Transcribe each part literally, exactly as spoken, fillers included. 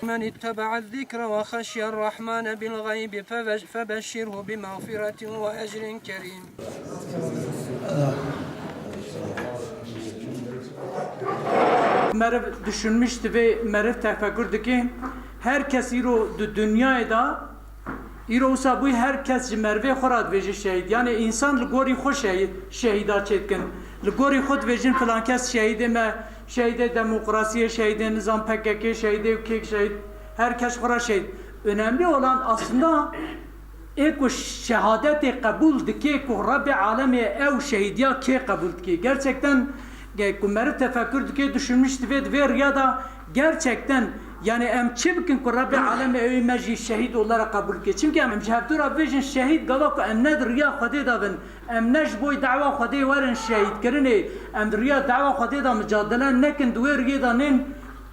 من اتبع الذكر وخشي الرحمن بالغيب فبش-، فبشره بمغفرة وأجر كريم. Meriv düşünmüş divê, meriv tefekkür dike. Her kes îro di dinyayê de, îro wisa bûyî her kes ji merivê xwe re dibêje şehîd. Yani însan li gorî xwe şehî-, şehîda çêdikin. Li gorî xwe dibêjin filan kes şehîdê me, şehîdê demokrasiyê, şehîdê nizam P K K, şehîdê û kêk şehîd, her kes xwe re şehîd. Önemli olan aslında ê ku şehadetê qebûl dike ku Rebbê alemê ew şehîdiya kê qebûl dike. Gerçekten ge-, ku meriv tefekkür dike, düşünmüş divê, di vê riya de gerçekten, yani em çi bikin ku Rebbê alemê ew ê me jî şehîd olarak qebûl dike. Çimkî em, em ji hevdû re bibêjin şehîd gava ku em ne di riya Xwedê de bin, em ne ji bo dawa Xwedê werin şehîdkirinê, em di riya dawa Xwedê de micadele nekin, di wê riyê de nên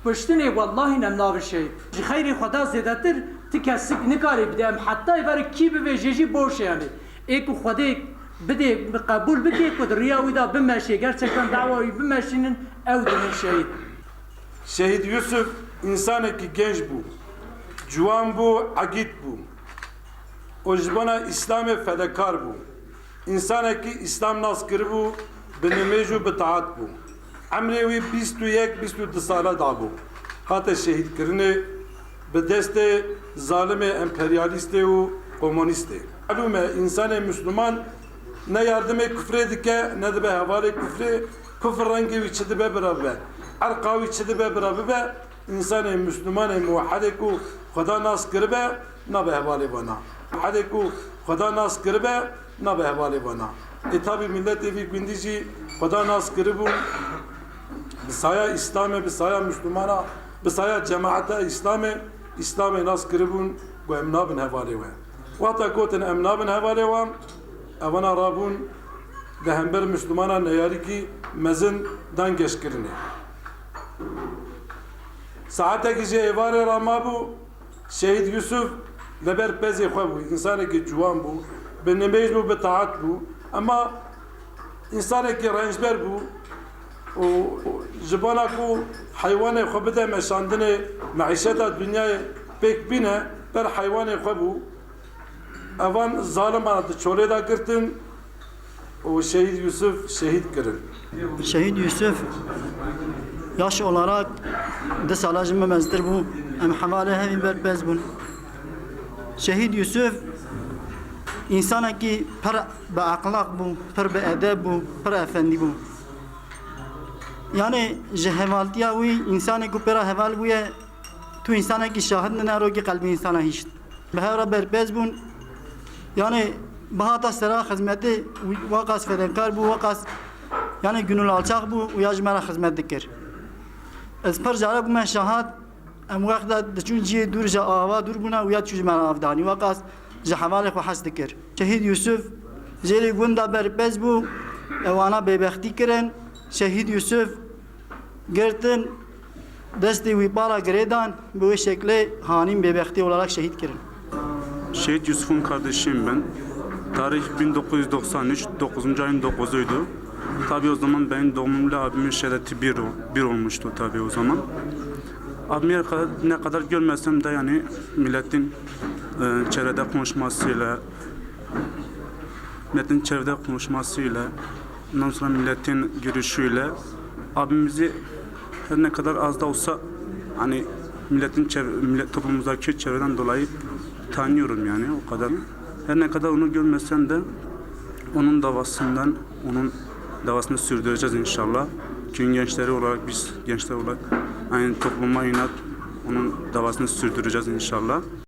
kuştinê, wellahî em nabin şehîd. Ji xeyrê Xweda zêdetir ti kesik nikare bide, em heta êvarê kî bibêje jî boş e, yani. Ê ku Xwedê bidê, qebûl bike ku di riya wî de bimeşê, gerçekten dawa wî bimeşînin, ew dibin şehîd. Şehîd Yusuf însanekî genc bû, ciwan bû, egît bû û ji bona Îslamê fedekar bû. Însanekî Îslam nas kiribû, bi nimêj û bi taat bû. Emrê wî bîst û yek, bîst û du sala dabû. Hate şehîdkirinê bi destê zalimê emperyalîstê û komunîstê. Malûm e, însanê Misliman ne yardimê kufrê dike, ne dibe hevalê kufrê, kufr rengê wî çi dibe bira bibe, erqa wî çi dibe bira bibe, însanê Mislimanê muwehhedê ku Xweda nas kiribe, nabe hevalê vana. Muwehhedê ku Xweda nas kiribe, nabe hevalê vana. Ê tabî miletê vî gundî jî Xweda nas kiribûn, bi saya Îslamê, bi saya Mislimana, bi saya cemaeta Îslamê, Îslamê nas kiribûn ku em nabin hevalê we. Wexta gotin em nabin hevalê wan, evana rabûn li hember Mislimana neyarîkî mezin dan geşkirinê. Saetekî ji êvarê re mabû, Şehîd Yusuf li ber pezê xwe bû, însanekî ciwan bû, bi nimêj bû, bi taat bû, ema însanekî rencber bû û ji bona ku heywanê xwe bide meşandinê meîşeta dinyayê pêk bîne, ber heywanê xwe bû. Evan zaliman di çolê de girtin û Şehîd Yusuf şehîd kirin. Şehîd Yusuf yaş olarak du sala ji min meztir bû. Em hevalê hevî berpez bûn. Şehîd Yusuf însanekî pir bi exlaq bû, pir bi edeb bû, pir efendî bû. Yani ji hevaltiya wî, însanê ku pê re heval bûye, tu însanekî şahid nine rokî qelbê însana hişt. Bi hev re berpez bûn. Yani bihata sera xizmetê, weqas fedekar bû, weqas yani gönül alçak bû û ya ji me re xizmet dikir. Ez pir care bûme şahid, em wexta diçûn cihê dûr ji ava dûr bûna û ya diçû ji me re av danî. Weqas ji hevalê xwe hez dikir. Şehîd Yusuf jêrê gund de berpez bû, ewana bêbextî kirin. Şehîd Yusuf girtin, destê wî pala girê dan, bi wê şeklê hanîn bêbextî olarak şehîd kirin. Şehit Yusuf'un kardeşiyim ben. Tarih bin dokuz yüz doksan üç, dokuzuncu ayın dokuzuydu. Tabii o zaman benim doğumumla abimin şehadeti bir, bir olmuştu tabii o zaman. Abimi ne kadar, ne kadar görmesem de yani milletin, e, çevrede konuşmasıyla, milletin çevrede konuşmasıyla, ondan sonra milletin görüşüyle abimizi her ne kadar az da olsa hani milletin çev-, millet, toplumumuzdaki çevreden dolayı tanıyorum yani o kadar. Her ne kadar onu görmesem de onun davasından, onun davasını sürdüreceğiz inşallah. Köyün gençleri olarak, biz gençler olarak aynı topluma inat onun davasını sürdüreceğiz inşallah.